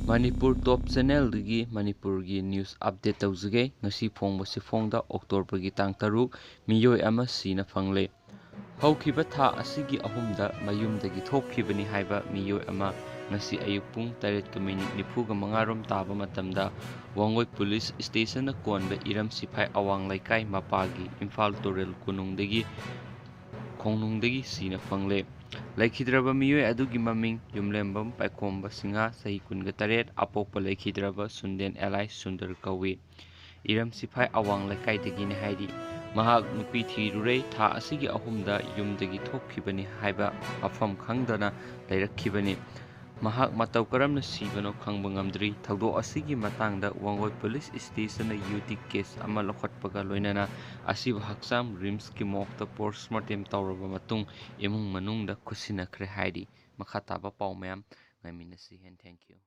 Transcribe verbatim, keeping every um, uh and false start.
ꯃꯅꯤꯄꯨꯔ ꯇꯣꯞ ꯆꯦꯅꯦꯜꯗꯒꯤ ꯃꯅꯤꯄꯨꯔꯒꯤ news update ꯇꯧꯖꯒꯦ꯫ ꯉꯁꯤ ꯐꯣꯡꯕꯁꯤ ꯐꯣꯡꯗ ꯑꯣꯛꯇꯣꯕꯔꯒꯤ ꯇꯥꯡ ꯇꯔꯨꯛ, ꯃꯤꯑꯣꯏ ꯑꯃ ꯁꯤꯅ ꯐꯪꯂꯦ꯫ ꯍꯧꯈꯤꯕ ꯊꯥ ꯑꯁꯤꯒꯤ ꯑꯍꯨꯝꯗ ꯃꯌꯨꯝꯗꯒꯤ ꯊꯣꯛꯈꯤꯕꯅꯤ ꯍꯥꯏꯕ ꯃꯤꯑꯣꯏ ꯑꯃ ꯉꯁꯤ ꯑꯌꯨꯛ ꯄꯨꯡ ꯇꯔꯦꯠꯀ ꯃꯤꯅꯤꯠ ꯅꯤꯐꯨꯒ ꯃꯉꯥ ꯔꯣꯝ ꯇꯥꯕ ꯃꯇꯝꯗ ꯋꯥꯡꯒꯣꯏ ꯄꯨꯂꯤꯁ ꯁ꯭ꯇꯦꯁꯟꯅ ꯀꯣꯟꯕ ꯏꯔꯝ ꯁꯤꯐꯥꯏ ꯑꯋꯥꯡ ꯂꯩꯀꯥꯏ ꯃꯄꯥꯒꯤ ꯏꯝꯐꯥꯜ ꯇꯨꯔꯦꯜ ꯀꯣꯅꯨꯡꯗꯒꯤ, ꯈꯣꯡꯅꯨꯡꯗꯒꯤ ꯁꯤꯅ ꯐꯪꯂꯦ꯫ ꯂꯩꯈꯤꯗ꯭ꯔꯕ ꯃꯤꯑꯣꯏ ꯑꯗꯨꯒꯤ ꯃꯃꯤꯡ ꯌꯨꯝꯂꯦꯝꯕꯝ ꯄꯥꯏꯈꯣꯝꯕ ꯁꯤꯡꯍ, ꯆꯍꯤ ꯀꯨꯟꯒ ꯇꯔꯦꯠ, ꯑꯄꯣꯛꯄ ꯂꯩꯈꯤꯗ꯭ꯔꯕ ꯁꯨꯟꯗꯦꯟ ꯑꯦꯂꯥꯏꯁ ꯁꯨꯟꯗꯔ ꯀꯧꯏ꯫ ꯏꯔꯝ ꯁꯤꯐꯥꯏ ꯑꯋꯥꯡ ꯂꯩꯀꯥꯏꯗꯒꯤꯅꯤ ꯍꯥꯏꯔꯤ꯫ ꯃꯍꯥꯛ ꯅꯨꯄꯤ ꯊꯤꯔꯨꯔꯦ, ꯊꯥ ꯑꯁꯤꯒꯤ ꯑꯍꯨꯝꯗ ꯌꯨꯝꯗꯒꯤ ꯊꯣꯛꯈꯤꯕꯅꯤ ꯍꯥꯏꯕ ꯃꯐꯝ ꯈꯪꯗꯅ ꯂꯩꯔꯛꯈꯤꯕꯅꯤ꯫ ꯃꯍꯥꯛ ꯃꯇꯧ ꯀꯔꯝꯅ ꯁꯤꯕꯅꯣ ꯈꯪꯕ ꯉꯝꯗ꯭ꯔꯤ꯫ ꯊꯧꯗꯣꯛ ꯑꯁꯤꯒꯤ ꯃꯇꯥꯡꯗ ꯋꯥꯡꯒꯣꯏ ꯄꯨꯂꯤꯁ ꯁ꯭ꯇꯦꯁꯟꯅ ꯌꯨ ꯇꯤ ꯀꯦꯁ ꯑꯃ ꯂꯧꯈꯠꯄꯒ ꯂꯣꯏꯅꯅ ꯑꯁꯤꯕ ꯍꯛꯆꯥꯡ ꯔꯤꯝꯁꯀꯤ ꯃꯣꯔꯒꯇ ꯄꯣꯁꯃꯣꯔꯇꯦꯝ ꯇꯧꯔꯕ ꯃꯇꯨꯡ ꯏꯃꯨꯡ ꯃꯅꯨꯡꯗ ꯈꯨꯠꯁꯤꯟꯅꯈ꯭ꯔꯦ ꯍꯥꯏꯔꯤ꯫ ꯃꯈꯥ ꯇꯥꯕ ꯄꯥꯎ ꯃꯌꯥꯝ ꯉꯥꯏꯃꯤꯟꯅꯁꯤ꯫ Hand thank you꯫